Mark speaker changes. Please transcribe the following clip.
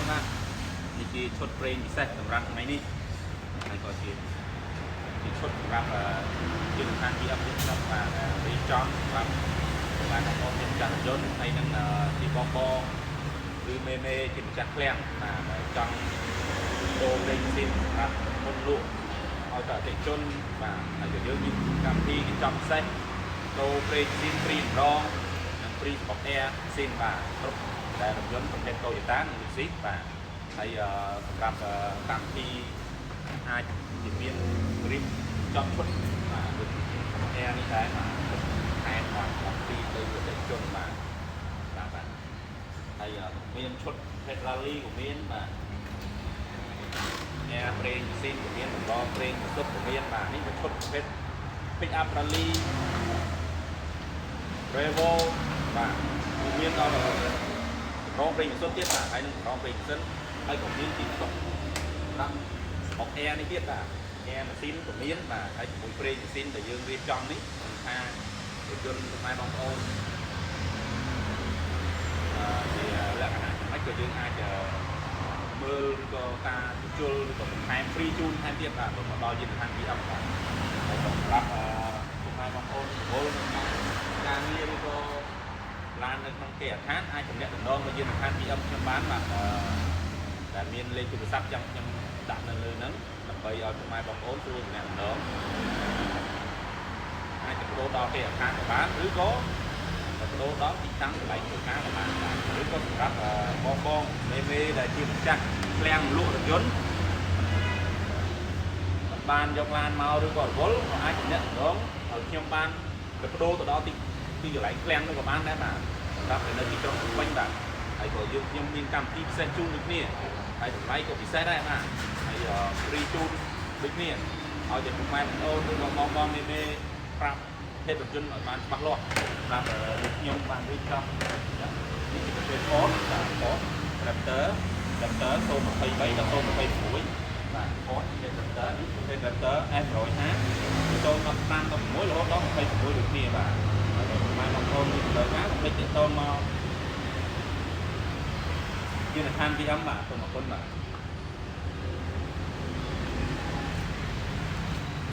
Speaker 1: អូនបាទនេះជាឈុតប្រេងពិសេសសម្រាប់ថ្ងៃនេះហើយក៏ជាជាឈុតសម្រាប់ជាស្ថានភាពយើងខ្ញុំបាទរៀបចំសម្រាប់បាទបងប្អូនជាម្ចាស់រថយន្តហើយនឹងជាបងបងឬមេមេជាម្ចាស់ឃ្លាំងបាទចង់ដូរប្រេងស៊ីនសម្រាប់មុនលក់ឲ្យទៅអតិថិជនបាទហើយក៏យើងមានកម្មវិធីកញ្ចប់ពិសេសដូរប្រេងស៊ីន free ម្ដងនិង free សំបុក air ស៊ីនបាទគ្រប់ដែលរថយន្តប្រភេទ Toyota និង Lexus បាទហើយសម្រាប់កម្មវិធីអាចជាមានរៀបចំឈុតបាទដូចជាសំបុក air នេះដែរបាទឈុតថែមបាទដល់ free ទៅអតិថិជនបាទបាទបាទហើយមានឈុតប្រភេទ Rally ក៏មានបាទញ៉ាប្រេងម៉ាស៊ីនក៏មានដំឡប្រេងសុទ្ធក៏មានបាទនេះក៏ឈុតប្រភេទ pick up Rally Revo បាទមានដល់រងប្រេងម៉ាស៊ីនទៀតបាទហើយនឹងរងប្រេងម៉ាស៊ីនហើយក៏មានទីផ្ទុកសម្រាប់អុក air នេះទៀតបាទ air ម៉ាស៊ីនក៏មានបាទហើយជាមួយប្រេងម៉ាស៊ីនដែលយើងរៀបចំនេះមិនថារថយន្តខ្មែរបងប្អូនអឺជាលក្ខណៈយ៉ាងម៉េចក៏យើងអាចមើលឬក៏ការជួសជុលឬក៏បន្ថែម free ជូនថែមទៀតបាទបើមកដល់យានដ្ឋាន PM បាទហើយសម្រាប់អឺពុកម៉ែបងប្អូនរវល់នៅក្នុងការងារឬក៏ឡាននៅក្នុងគេហដ្ឋានអាចទំនាក់ទំនងមកយានដ្ឋាន PM ខ្ញុំបានបាទអឺដែលមានលេខទូរស័ព្ទចាំខ្ញុំដាក់នៅលើហ្នឹងដើម្បីឲ្យពុកម៉ែបងប្អូនស្រួលទំនាក់ទំនងអាចទៅប្ដូរដល់គេហដ្ឋានក៏បានឬក៏ទៅប្ដូរដល់ទីតាំងកន្លែងធ្វើការក៏បានបាទឬក៏សម្រាប់បងបងមេមេដែលជាម្ចាស់ឃ្លាំងលក់រថយន្តមិនបានយកឡានមកឬក៏រវល់ក៏អាចទំនាក់ទំនងឲ្យខ្ញុំបានទៅប្ដូរទៅដល់ទីទីកន្លែងឃ្លាំងនោះក៏បានដែរបាទសម្រាប់នៅទីក្រុងភ្នំពេញបាទហើយក៏យើងខ្ញុំមានកម្មវិធីពិសេសជូនដូចគ្នាហើយតម្លៃក៏ពិសេសដែរបាទហើយ free ជូនដូចគ្នាឲ្យតែពុកម៉ែបងប្អូនឬក៏បងបងមេមេប្រាប់ភេទរថយន្តឲ្យបានច្បាស់លាស់សម្រាប់ដូចខ្ញុំបានរៀបចំនេះជាប្រភេទ Ford បាទ Ford Raptor Raptor 023ដល់026បាទ Ford ជា Raptor នេះប្រភេទ Raptor F150 015 16រហូតដល់26ដូចគ្នាបាទហើយពុកម៉ែបងប្អូនមានតម្រូវការកុំភ្លេចទាក់ទងមកជាឋាន PM បាទសូមអរគុណបាទ។